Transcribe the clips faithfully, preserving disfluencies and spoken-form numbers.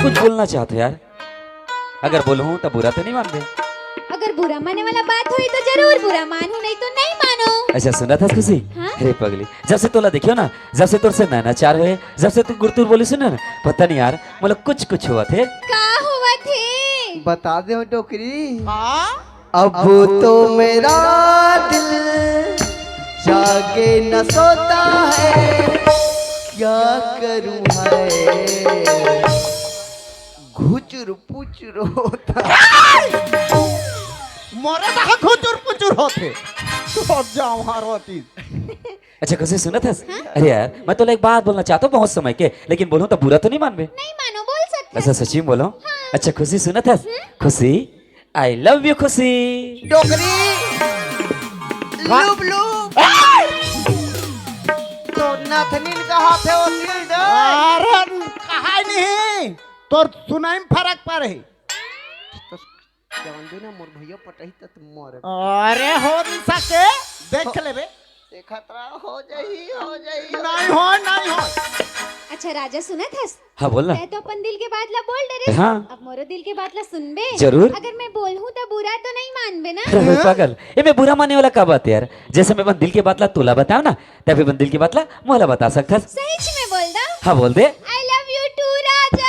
कुछ बोलना चाहत हो यार? अगर बोलहूँ त बुरा तो नहीं मानबे? अगर बुरा माने वाला बात होही तो जरूर बुरा मानहूँ, नहीं तो नहीं मानहूँ। अच्छा, सुनत हस खुशी? हाँ? अरे पगली, जब से तोला देखेंव ना, जब से तोर से नैना चार होए, जब से तू गुरतुर बोलिस ना, पता नहीं यार, मोला कुछ कुछ होवत हे। का होवत हे? बता दे डोकरी। हाँ? अब तो मेरा दिल जागे न सोता है, क्या करूं है, घुचुर पुचुर होता है। मोरे ला घुचुर पुचुर होथे। तो अब जाऊं हर होती। अच्छा खुशी, सुनत हस? हाँ? अरे यार, मैं तोला एक बात बोलना चाहत हूँ बहुत समय के, लेकिन बोलूँ त बुरा तो नहीं मानबे? नहीं मानहूँ, बोल सकत हस। अच्छा सच्ची में बोलूँ? हाँ। अच्छा खुशी, सुनत हस? हम्म? खुशी, I love you खुशी। डोकरी। हाँ? लुब लुब। तो नथनीन कहा थे वो दिल डर। अरे, कहा नहीं। तोर सुनाई में फरक पड़ही। तो जान दे ना, मोर भैया पटही त मर। अरे, हो नहीं सके, देख लेबे। देखत रहा, हो जाही, हो जाही। नहीं हो, नहीं हो। अच्छा राजा, सुनत हस? हाँ, बोल ना। तैं तो अपन दिल के बात ला बोल डरे। हाँ। अब मोरो दिल के बात ला सुनबे? जरूर। अगर मैं बोलहूँ त बुरा तो नहीं मानबे ना? अरे हाँ? पागल, एमे बुरा माने वाला का बात हे यार? जैसे मैं अपन दिल के बात ला तोला बतावंव ना, तैं भी अपन दिल के बात ला मोला बता सकत हस। सही में बोल दो। हाँ, बोल दे। I love you too राजा।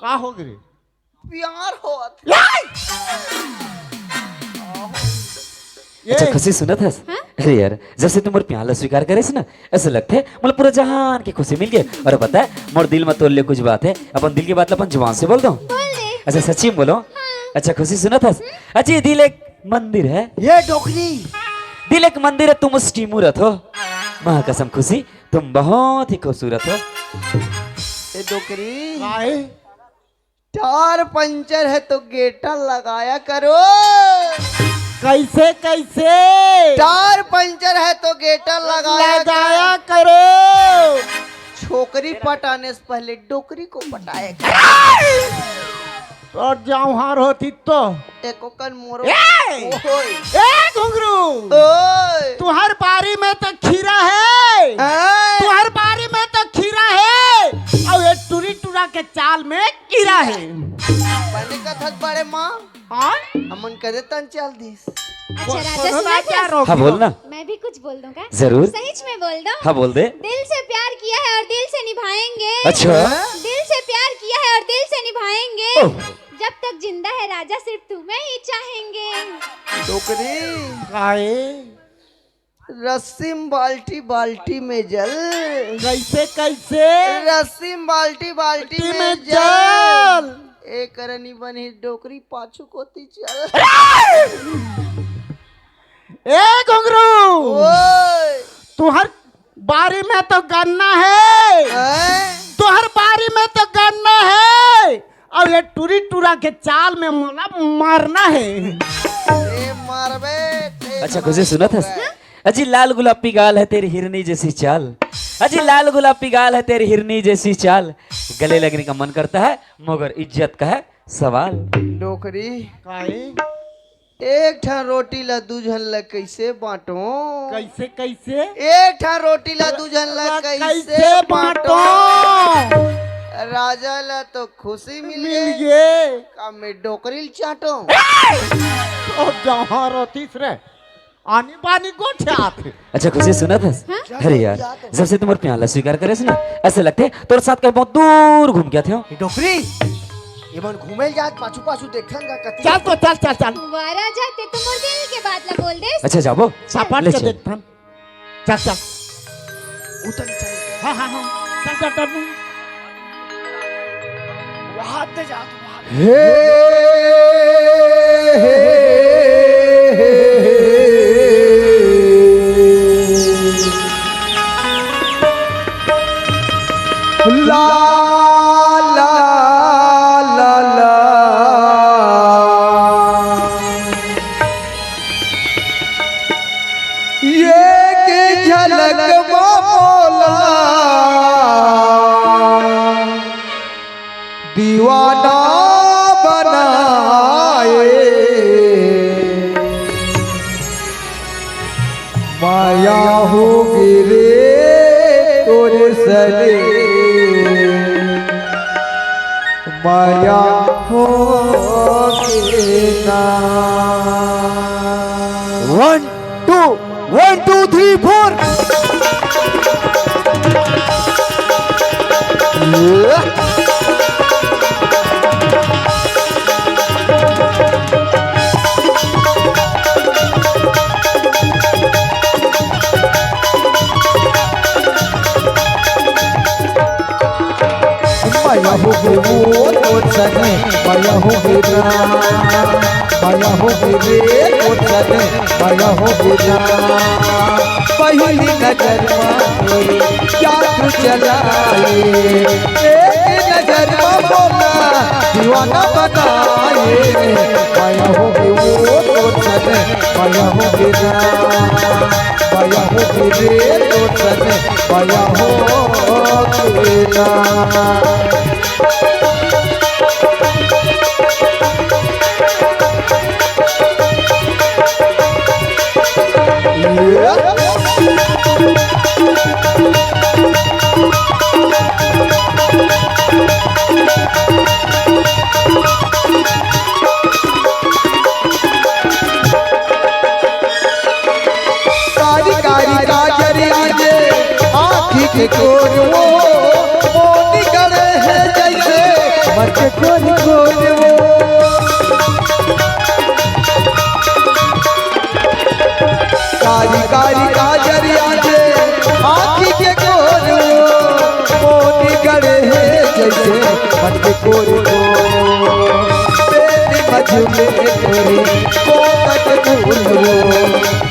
का हो गे रे? प्यार होत हे। ये! अच्छा खुशी, सुनत हस? हाँ? अरे यार, जब से तैं मोर प्यार ला स्वीकार करेस ना, ऐसे लगथे मोला पूरा जहान के खुशी मिल गे। अउ पता हे, मोर दिल में तोर लिए कुछ बात हे, अपन दिल के बात ला अपन जुबान से बोल दो। बोल दे। अच्छा सच्ची में बोलो। हाँ। अच्छा खुशी, सुनत हस? हम्म? अच्छा, ये दिल एक मंदिर हे। ये डोकरी। दिल एक मंदिर हे, तुम उसकी मूरत हो। माँ कसम खुशी, तुम बहुत ही खूबसूरत हो। ए डोकरी। काहे? टायर पंचर हे तो गेटा लगाया करो। कैसे, कैसे? टायर पंचर हे तो गेटा लगाया लगाया करो। करो। छोकरी पटाने से पहले डोकरी को पटाया करो। तो जाऊं हार होती तो। एको कन मोरो। ए! ओए। ए घुंघरू! ओए। तुहर बारी में तो खीरा हे। हैं? तुहर बारी में तो खीरा हे। अउ ये टुरी टुरा के चाल में कीरा हे। बने कथस बड़े माँ। हाँ? हमन कदे तन चल दिस। अच्छा, राजा, सुनत हस? हाँ, बोल ना। मैं भी कुछ बोल दूं का? जरूर। सही में बोल दो। हाँ, बोल दे। दिल से प्यार किया है और दिल से निभाएंगे। अच्छा। दिल से प्यार किया है और दिल से निभाएंगे। ओह। जब तक जिंदा है राजा, सिर्फ तुम्हें ही चाहेंगे। डोकरी। काहे? रस्सी में बाल्टी, बाल्टी में जल। कैसे, कैसे? रस्सी में बाल्टी, बाल्टी बाल्टी में में जल। जल। ए करनी बनी डोकरी पाछू कोती चल। ए घुंघरू। ओए। तुहर बारी में तो गन्ना हे। हैं? तुहर बारी में तो गन्ना हे। अउ ये टुरी टुरा के चाल में मोला मरना हे। ए मारबे, ते अच्छा, खुशी सुनत हस? अजी लाल गुलाबी गाल है तेरी हिरनी जैसी चाल। अजी लाल गुलाबी गाल है तेरी हिरनी जैसी चाल। गले लगने का मन करता है मगर इज्जत का है सवाल। डोकरी। काहे? एक ठन रोटी ला दू झन ला कइसे बांटो? कइसे, कइसे? एक ठन रोटी ला दू झन ला ला कइसे कइसे बांटो? बांटो? राजा ला तो खुशी मिल मिल गे। गे। का मैं डोकरी ल चांटो? ओ जहाँ रतिस रे, आनी बानी गोठियात। अच्छा खुशी सुनत हस? हाँ? अरे यार, जब से तैं मोर प्यार ला स्वीकार करेस ना, ऐसे लगथे तोर साथ कहीं बहुत दूर घूम के आथंव। ए डोकरी, एमन घूमे ल जात, पाछू पाछू देखथन गा कति। चल तो, चल, चल, चल। वाह राजा, तैं तो मोर दिल के बात ला बोल देस। अच्छा जाबो। सापाट ले के चल। देखथन। चल, चल। उतर चल। हाँ, हाँ, हाँ। चल, चल, चल। वहाँ ते जा तू, वहाँ। हे। ला, ला, ला, ला। ये झलक मा मोला दीवाना बनाए। माया होगे रे तोर सने, माया होगे ना। One, two, one, two, three, four. माया होगे वो तोर सने, माया होगे ना, माया होगे रे तोर सने, माया होगे ना। पहली नजर मा तोर जादू चलाए, एक नजर मा मोला दीवाना बनाए। माया होगे वो तोर सने, माया होगे ना, माया होगे रे तोर सने, माया होगे ना। कारी कारी काजर आगे आँखी के कोर वो, मोती गड़े हे जैसे मत कोर कोर वो। कारी कारी काजर आगे आँखी के कोर वो, मोती गड़े हे जैसे मत कोर कोर। प्रेम मजनू तोरे कोमल फूल वो,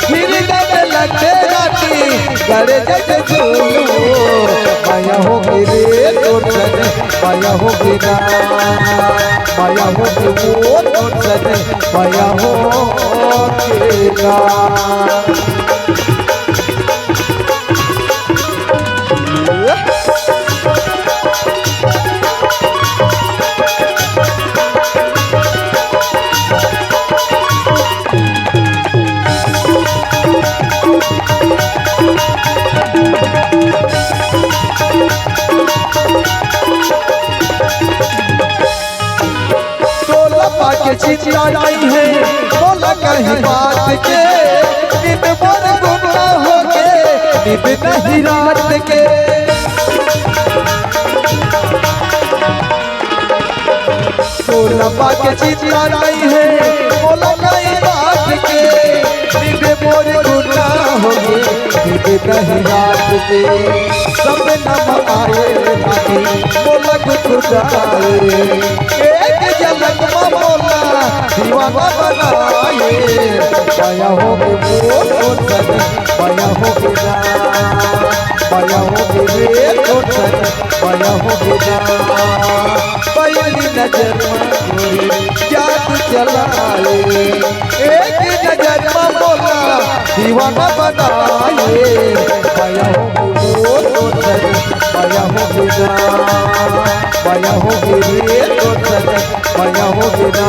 हृदय में लगे रानी, गले जैसे फूल वो। माया होगे रे तोर सने, माया होगे ना, माया होगे वो तोर सने, माया होगे ना। तोला पाके चिंता नहीं है, मोला कहीं बात के, दिन भर गुमना होके, नींद नहीं रात के। तोला पाके चिंता नहीं है, मोला कहीं बात के, नींद मोर गुमना होके, नींद नहीं रात के। सपना मा आए रानी, मोला गुदगुदाए। एक झलक मा मोला दीवाना बनाए। माया होगे वो तोर सने, माया होगे ना, माया होगे रे तोर सने, माया होगे ना। पहली नजर मा तोरे जादू चलाए, एक नजर मा मोला दीवाना बनाए। माया होगे वो तोर सने, माया होगे ना, माया होगे रे तोर सने, माया होगे ना,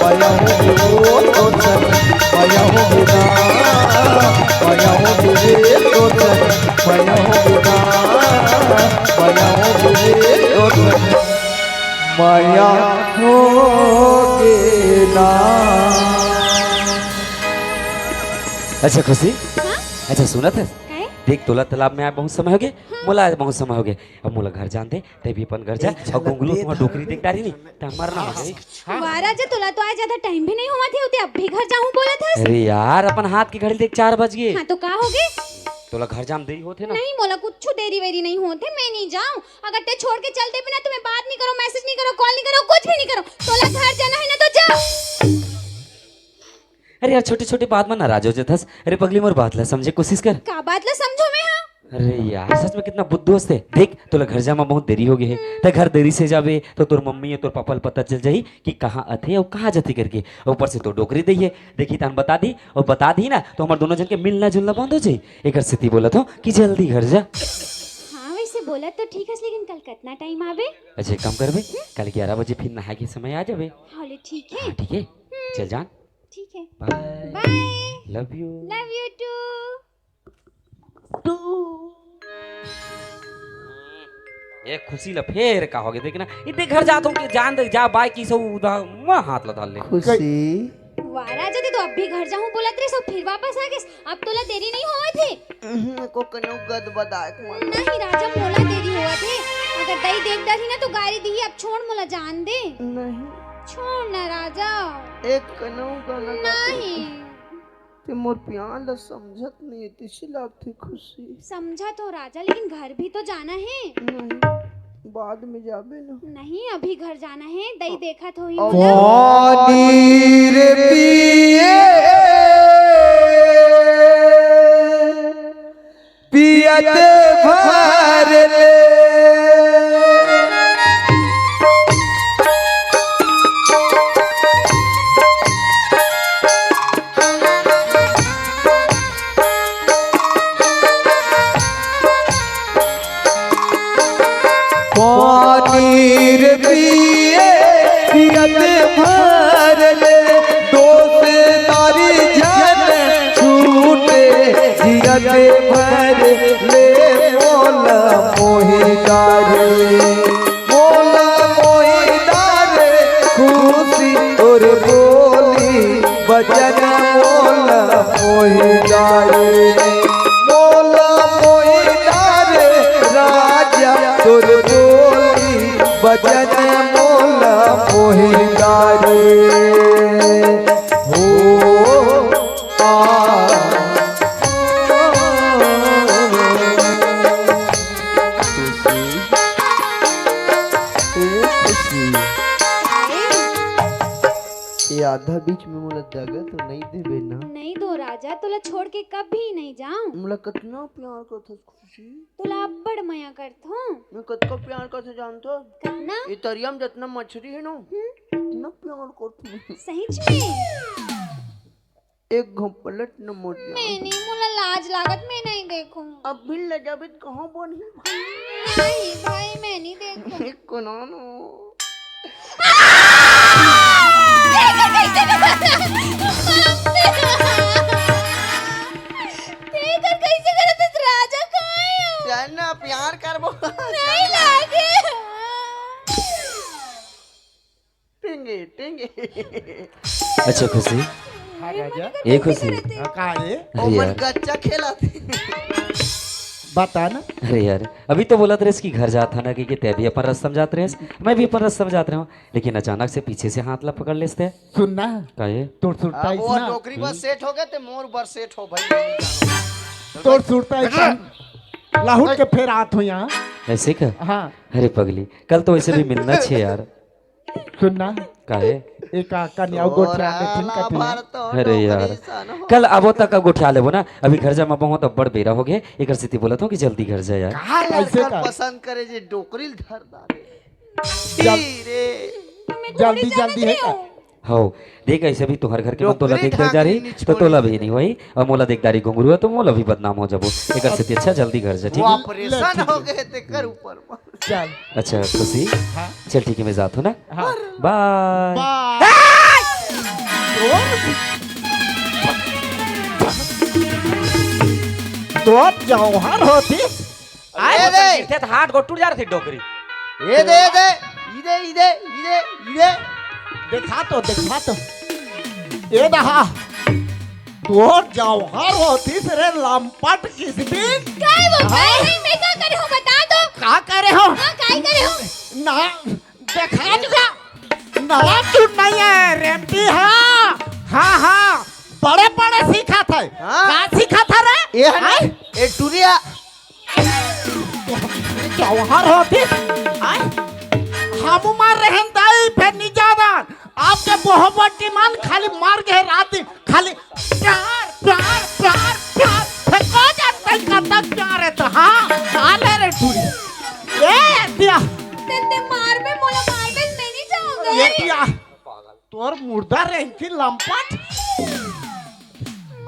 माया होगे वो तोर सने, माया होगे ना, माया होगे रे तोर सने, माया होगे ना, माया होगे रे तोर सने, माया होगे ना। अच्छा खुशी, हाँ? अच्छा सुनत हस? काहे? देख, तोला तालाब में आए बहुत समय होगे, हाँ। मोला आए बहुत समय होगे। अब मोला घर जान दे, तैं भी अपन घर जा। एक अउ झलक गुंगलू दे तुँहर डोकरी देख डारी नहीं, त हमर ना हो जाए। वाह राजा, तोला तो आए ज्यादा टाइम भी नहीं होवत हे, ते अब भी घर जाहूँ बोलत हस। अरे यार, अपन हाथ के घड़ी देख, चार बज गे। हाँ, तो का होगे? तोला घर जाम देरी होत हे ना? नहीं, मोला कुछ देरी वेरी नहीं होत हे, मैं नहीं जाऊँ। अगर तैं छोड़ के चल देबे ना, तो मैं बात नहीं करूँ, मैसेज नहीं करूँ, कॉल नहीं करूँ, कुछ भी नहीं करूँ। तोला घर जाना है ना, तो जा। अरे यार, छोटे-छोटे बात में नाराज हो जाथस। अरे पगली, मोर बात ला समझे कोशिश कर। का बात ला समझों मैं, हाँ? अरे यार, सच में कितना बुद्धू हस ते। देख, तोला घर जाए म बहुत देरी हो गे हे। तैं घर देरी से जाबे, तो तोर मम्मी या तोर पापा ल पता चल जाही कि कहाँ आथे अउ कहाँ जाथे करके। ऊपर से तोर डोकरी दई हे, देखही तहन बता दी, अउ बता दी ना, तो हमर दोनों झन के मिलना जुलना बंद हो जाही। एकर सेती बोलत हों कि जल्दी घर जा। हाँ, वैसे बोलत तो ठीक हस, लेकिन कल कतना टाइम आबे? अच्छा, एक काम करबे, कल ग्यारह बजे फिर नहाए के समय आ जाबे। हाँ, ले ठीक हे। हाँ, ठीक हे, चल जान। ठीक हे। Bye. Bye. Love you. Love you too. ए खुशी ल फेर का होगे, देख ना, इते घर जात हों कि जान दे, जा बाय, कि सब उदा म हाथ ल धर ले। खुशी। वाह राजा, ते तो अब भी घर जाहूं बोलत रहे, सब फिर वापस आ गेस। अब तोला देरी नहीं होवत हे? उहुं, एको कनो गदबदाए के मन। नहीं राजा, मोला देरी होवत हे। अगर दई देख डरही ना तो गारी दिही। अब छोड़, मोला जान दे। नहीं। छोड़ ना राजा। एक कनो गदबदाए। नहीं। ते मोर प्यार ला समझत नहीं हे, तइसे लागथे खुशी। समझत हों राजा, लेकिन घर भी तो जाना हे। नहीं, बाद में जाबे ना। नहीं, अभी घर जाना हे, दई देखत होही मोला। पानी रे पिए, पियत भर ले। पानी रे पिए, पियत भर ले, दोस्त तारी जन छूटे, जियत भर ले मोला मोहि डारे। मोला मोहि डारे खुशी तोर बोली बचन, मोला मोहि डारे। मोला मोहि डारे राजा तोर बोली बचन, मोला मोहि डारे। हो आ। खुशी, ए खुशी, ये आधा बीच में मोला दगा तो नहीं देबे ना? नहीं दो राजा, तोला छोड़ के कभी नहीं जाऊं। मोला कितना प्यार करथस खुशी। तोला अब्बड़ मया करथों। मैं कतका प्यार करथों जानथस? कितना? ये तरिया में जितना मछरी हे ना, हम्म। उतना प्यार करथों। सहीच में? एक घांव पलट न मोर जान। मैं नहीं, मोला लाज लागत, मैं नहीं देखूं। अब भी ले जाबे त कहां बनही? नहीं भाई, मैं नहीं देखूं। एक कोना नो। तेकर कैसे करत हस? तेकर कैसे करत हस? राजा कहां हे? चल ना, प्यार करबो। नहीं लागे। टिंगे, टिंगे। अच्छा खुशी। हाँ राजा। ए खुशी। हाँ, का हे? अरे ओमन यार। गच्चा खेलत हे। बता ना। अरे यार, अभी तो बोलत रहेस कि घर जात हन ना, कि, कि तैं भी अपन रस्ता म जात रहेस, मैं भी अपन रस्ता म जात रहेंव, लेकिन अचानक से पीछे से हाथ ला पकड़ लेस तैं। सुन ना। का हे? तोर सुरता अब अइसना। वो डोकरी बर सेठ हो गे, ते मोर बर सेठ हो भाई। तोर सुरता अइसना। लाहुट के फेर आत हों इहां। अइसे का? हाँ। अरे पगली, कल तो वइसे भी मिलना छे यार। सुन ना। का हे? एक आ कन्या गोठिया देथिन कथी ना। अरे यार, कल आबो त का गोठिया लेबो ना। अभी घर जाए म बहुत अब्बड़ बेरा हो गे, एकर सेती बोलत हों कि जल्दी घर जा यार। का अइसे का? पसंद करे जे डोकरी ल धर डारे। जल-, ई रे। जल्दी, जल्दी हे का? हव, देख अइसे भी तुंहर घर के मन तोला देख देख जा रही, त तोला भी नहीं होही, अउ मोला देख डारी घुंघरू, त मोला भी बदनाम हो जाबो। एकर सेती अच्छा जल्दी घर जा, ठीक हे? ऑपरेशन हो गे तेकर ऊपर म। चल। अच्छा, खुशी? हाँ। चल, ठीक हे, मैं जात हों ना। हाँ। बाय। बाय। तोर जौहर होतिस। अरे, ए दे। गिरथे त हाथ गोड़ टूट जा रही डोकरी। ए दे, ए दे। ई दे, ई दे, ई दे, ई दे। देखा तो, देखा तो। ए दहा। तोर जौहर होतिस रे लंपट किसबिन। काय वो, काय हे? मैं का करे हों, बता तो। का करे हों? हाँ, काय करे हों? ना, देखा तुका। ना, तू नहीं हे, रेमटी, हाँ। हाँ, हाँ। बड़े, बड़े सीखत हे। हाँ। का सीखत हे रे? ए हन, हैं? ए टुरिया। जौहर होतिस, आय? हमू मर रहेन दाई, फेर नी जादन। आपके बोहबटी मन खाली मर गे रात दिन, खाली प्यार, प्यार, प्यार, प्यार। फेर को जानत हे कतक प्यार हे त, हाँ? द रेंकी लंपट।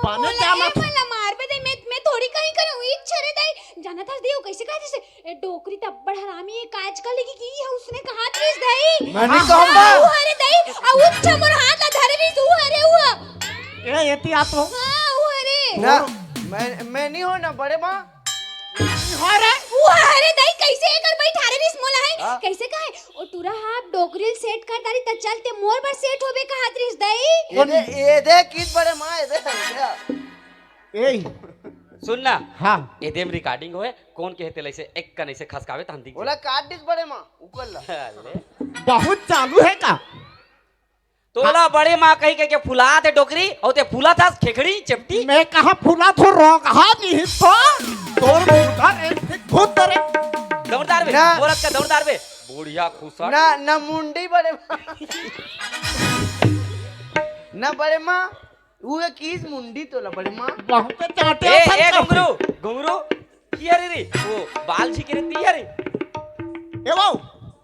बने मोला, जाना ए, मोला मारबे दे, मैं, मैं थोड़ी कहीं करूँ, इच्छा रे दाई। जानत हस दियो, कैसे कहत हस, ए डोकरी त अब्बड़ हरामी हे, काज का लगी की है, उसने कहा थी दाई। मैं नहीं हाँ, कहूँगा। हाँ, वो हरे दाई, आ उच्छा मोर हाथ ला धरे रही, तू हरे हुआ। ए, एती आ तो। हाँ, वो हरे। ना, मैं, मैं नहीं हो ना, बड़े माँ। हाँ रे। वो हरे दाई, कैसे एकर बैठारे रिस मोला है? हाँ। कैसे कहे? ओ टूरा हा, डोकरी ल सेट कर डारी, त चल ते मोर बर सेट होबे कहत रिस दाई। ए दे, ए दे, कित बड़े माँ, ए दे, ए दे। ए। सुन ना। हाँ। ए दे में रिकॉर्डिंग होए, कौन कहते लइसे एक कन ऐसे खसकावे तहन दिख ओला जाए। काट दिस बड़े माँ, उकल ला। ले। बहुत चालू है का? तोला बड़े माँ कही, कही के फुला दे डोकरी, अउ ते फुला था खेखड़ी, चपटी। मैं कहाँ फुला थो, रोग हा नहीं तो। तोर मुंडा रे, भूत रे। दौड़दार बे, ना। औरत का दौड़दार बे। बुढ़िया खुसट। ना, ना मुंडी बड़े माँ। ना बड़े माँ, वो किस मुंडी तोला बड़े माँ। बहुत चाटे ए, असन ए, करते। घुंगरू, घुंगरू। की हरे रे? वो बाल झिके रे, ती हरे। ए वो,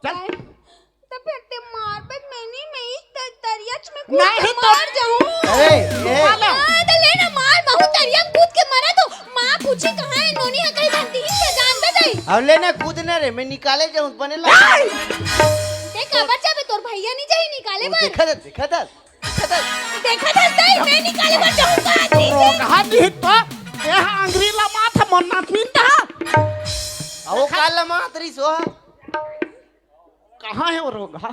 चल। त फेर ते मार बे, मैं नहीं, मैं इस त-, तरियच में कूद नहीं के तो मर जाऊं। अरे, ए। वाला। हाँ, त ले ना मार, महू तरिया में कूद के मरा तो। माँ पूछी कहाँ है नोनी हकरी धनती ही से जान बे दे। अब ले ना कूद ना रे, मैं निकाले जाऊं, बने ला। ते काबर जाबे, तोर भैया नहीं जाही निकाले वो बर। देखा था, देखा था। देखा था, दे, मैं निकाले बर जाऊं का आदमी से। रोगहा नहीं तो, ए अंगरी ला माथ मन ना मिलता। आ वो काल ला माथ रही सो। कहाँ है वो रोगहा?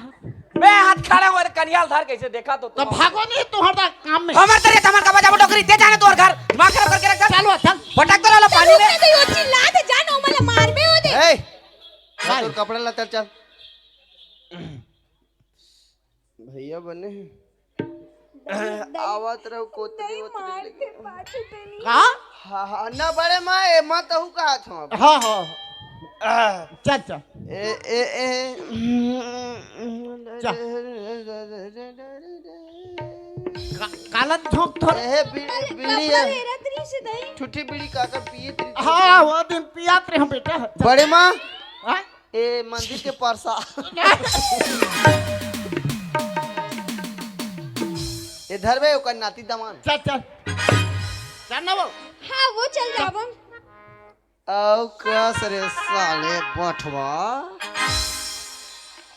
मैं हाथ खड़ा हुआ कनियाल धार कैसे देखा तो तब तुम। भागो नहीं तुम्हारा काम में। हमर तरे तमन का बजाबो डोकरी, ते जाने तोर घर। दिमाग खराब करके रख दे। चलो, चल। पटक तो ला पानी में। रुक गई हो, चिल्ला दे, जान, ओ मला मार में हो दे। ए, चल। तोर कपड़ा ला, चल, चल। भैया बने हैं। नहीं, नहीं, आवत रहो, कोतरी नहीं, ओतरी मार लेके। के पाछू ते नहीं। का? हाँ, हाँ, ना बड़े माँ, ए, माँ तहू कहा था अब। हाँ, हाँ। चल, चल। ए, ए, ए। चल। का-, काला झोंक थोड़ा। ए, बी-, अरे, बीड़ी कपड़ा है। हेरत रही से दही। ठूठी बीड़ी काकर पिए थे। हाँ, वो दिन पियात रहे हम बेटा। बड़े माँ। हाँ? ए मंदिर के परसा। ए धरबे ओकर नाती दमान। चल, चल। चल ना वो। हाँ, वो चल जावन। अउ कस रे साले बठवा।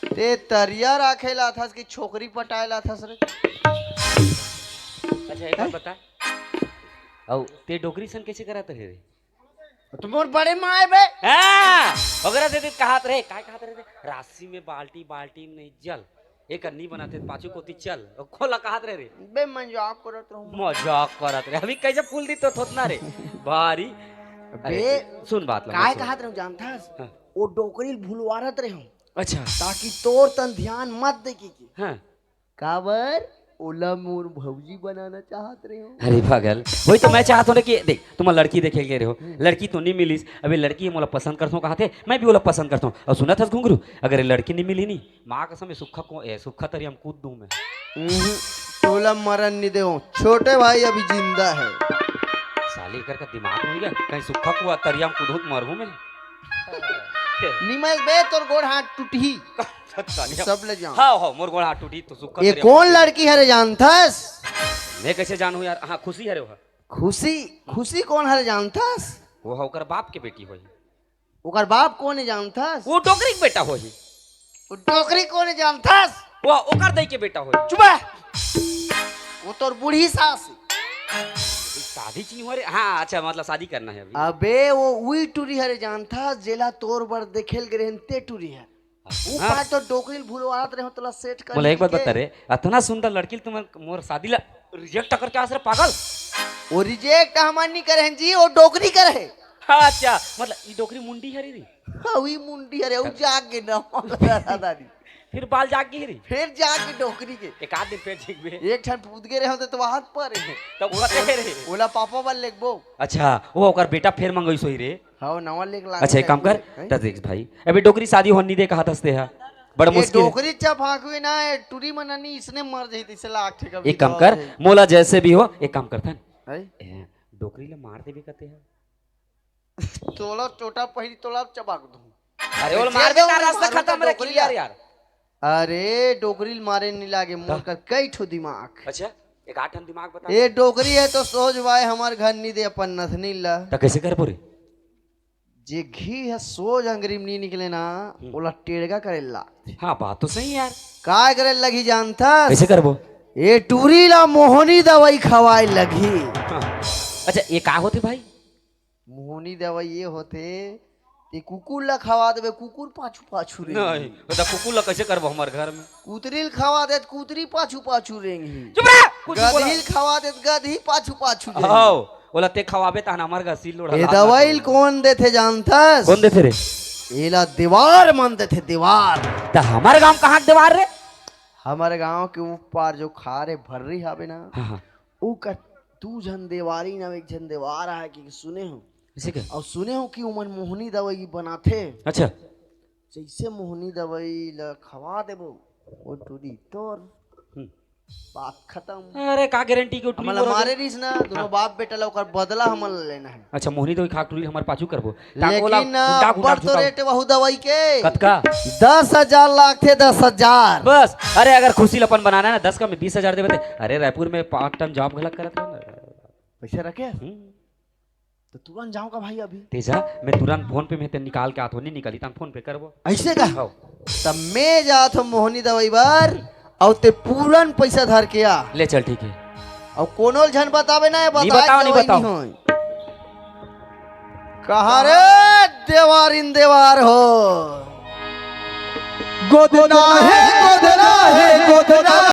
ते तरिया राखे ला थस कि छोकरी पटाए ला थस रे? अच्छा, एक बात हैं? बता। अउ ते डोकरी सन कैसे करत रहे रे? तो मोर बड़े माँ आए बे। हाँ, ओकरा से तो कहत रहे, काय कहत रहे? राशि में बाल्टी, बाल्टी में नहीं जल। एक अन्नी बनाते, पाछू कोती चल। ओ खोला कहत रहे रे। बे मजाक करत रहूं। मजाक करत रहे। अभी कैसे फूल दी तो थोतना रे। भारी। अरे, बे, सुन बात ला, काय सुन। कहत रहूं जानथस? हाँ। वो डोकरी ल भुलवारत रहूं। अच्छा। ताकि तोर तन ध्यान मत दे के, के। हाँ। काबर? ओला मोर भौजी बनाना चाहत रहे हो। अरे पागल, वही तो मैं चाहत हूँ ना कि देख, तुम लड़की देखे गए रहे हो, हम्म। लड़की तो नहीं मिलिस। अबे लड़की मोला पसंद करथों कहा थे, मैं भी ओला पसंद करथों। और सुना था घुंगरू, अगर ये लड़की नहीं मिली नहीं, माँ कसम, ये सुक्खा को, ए, सुक्खा तरिया में कूद दूं मैं। हम्म, तोला मरन नहीं दे, छोटे भाई अभी जिंदा है। साले एकर का दिमाग नहीं गया, कहीं सुक्खा कुआ तरिया में कूदूं तो मरहूं मैं। निमस बे, तोर गोड़ हाथ टूटही। तनिया। सब ले जाओ। हाँ, हाँ, मोर गोड़ हाथ टूटी तो सुख ये कौन लड़की हरे जानथस? मैं कैसे जानू यार? हाँ, खुशी हरे वो। खुशी, खुशी कौन हरे जानथस? वो हा ओकर बाप के बेटी होही। ओकर बाप कौन है जानथस? वो डोकरी के बेटा होही। वो डोकरी कौन है जानथस? वो ओकर दई के बेटा होही। चुप है। वो तोर बूढ़ी सास है। शादी ची हो रे? हाँ, अच्छा, मतलब शादी करना है अभी। अबे वो उई टूरी हरे जानथस, जेला तोर बर देखेल गे रहन ते टूरी हर। हाँ। ऊपर तो डोकरी ल भुलवात रहे हो, तोला सेट कर बोले, एक बात के। बता रे, अतना सुंदर लड़की ल तुम मोर शादी ला रिजेक्ट करके आस रे पागल। वो रिजेक्ट हमन नहीं करे हैं जी, वो डोकरी करे है। अच्छा, मतलब ई डोकरी मुंडी हरे री? हाँ, वही मुंडी हरे, वो जाग के ना दादा री। फिर बाल जाग के ही री? फिर जाग के डोकरी के। एक आध दिन फिर झिकबे। एक ठन पूत गे रहे होते तो हाथ पर है। तब वो कते रहे? ओला पापा बल लेगबो। अच्छा, वो ओकर बेटा फिर मंगई सोई रे। हाँ, नवा लेके लाग अच्छा, एक काम कर, हैं? त देख भाई, अभी डोकरी शादी होन नहीं दे कहा थस ते हा, बड़ा ये मुश्किल है। डोकरी चप हाकवे ना, ये टूरी मना नहीं, इसने मर जाई, इसे लाग ठीक है, एक काम कर, मोला जैसे भी हो, एक काम करथन। हैं? ए, डोकरी ले मार देबे कते हा। तोला चोटा पहिरी, तोला चबाक दूं। अरे, ओला मार दे, रास्ता खत्म रे, क्लियर यार। अरे, डोकरी ल मारे नी लागे, मोर कर कई ठो दिमाग। अच्छा, एक आठ ठन दिमाग बता। ए डोकरी हे तो सोझ वाय हमर घर नी दे अपन नथनी ला। त कइसे करबो रे? जे घी ह सोझ अंगरी म नी निकले ना, हम्म। ओला टेड़गा करे ला। हाँ, बात तो सही यार। काय करे लगही जानथस? कइसे करबो? ए टूरी ला मोहनी दवाई खवाय लगही। हाँ। अच्छा, ये का होथे भाई? मोहनी दवाई ये होथे, ते कुकुर ला खवा देबे, कुकुर पाछू पाछू रे। नहीं, त कुकुर ला कइसे करबो हमर घर में? कुतरी ल खवा दे, त कुतरी पाछू पाछू रेंगही। चुप रह, कुछ बोला। गदही ल खवा दे, त गदही पाछू पाछू रेंगही। हव, ओला ते खवाबे तहन हमर घर सिल लोढ़ा ए लात दवाई ल लात कोन देथे जानथस? कोन देथे रे? एला देवार मन देथे, देवार। त हमर गांव कहाँ के देवार रे? हमर गांव के ऊपर जो खारे भर्री हावे ना, हाँ, हाँ। ओकर दू झन देवारी ना, एक झन देवार आय के सुने हो। अइसे का? अउ सुने हो कि ओमन मोहनी दवाई बनाथे। अच्छा। जइसे मोहनी दवाई ल खवा देबो, ओ टूरी तोर। हम्म। बात खतम। अरे, का गारंटी के टूरी हमन ला मोर मारे होगे? रिहिस ना, दोनों हाँ। बाप बेटा ला ओकर बदला हमन ला लेना हे। अच्छा, मोहनी दवाई खा के टूरी हमर पाछू करबो। ताको ला लेकिन गुंडा गुंडा अब्बड़ तो झुकाओ। रेट वहू दवाई के। कतका? दस हजार लागथे, दस हजार। बस, अरे, अगर खुशी ल अपन बनाना हे ना, दस कम में बीस हजार देबे ते। अरे, रायपुर में पार्ट टाइम जॉब घलक करत रहे ना। पइसा रखे? हम्म। त तुरंत जांव का भाई अभी? ते जा, मैं तुरंत फोन पे में ते निकाल के आत हो, नी निकाली, तहन फोन पे करबो। अइसे का? हव। त मैं जात हो मोहनी दवाई बर, अउ ते पूरन पइसा धर के आ। ले चल, ठीक हे। अउ कोनो ल झन बताबे ना, ये नी बताए बताओ, नी दवाई बताओ। नी होय। कहाँ रे देवारिन देवार हो? गोदना हे, गोदना हे, गोदना।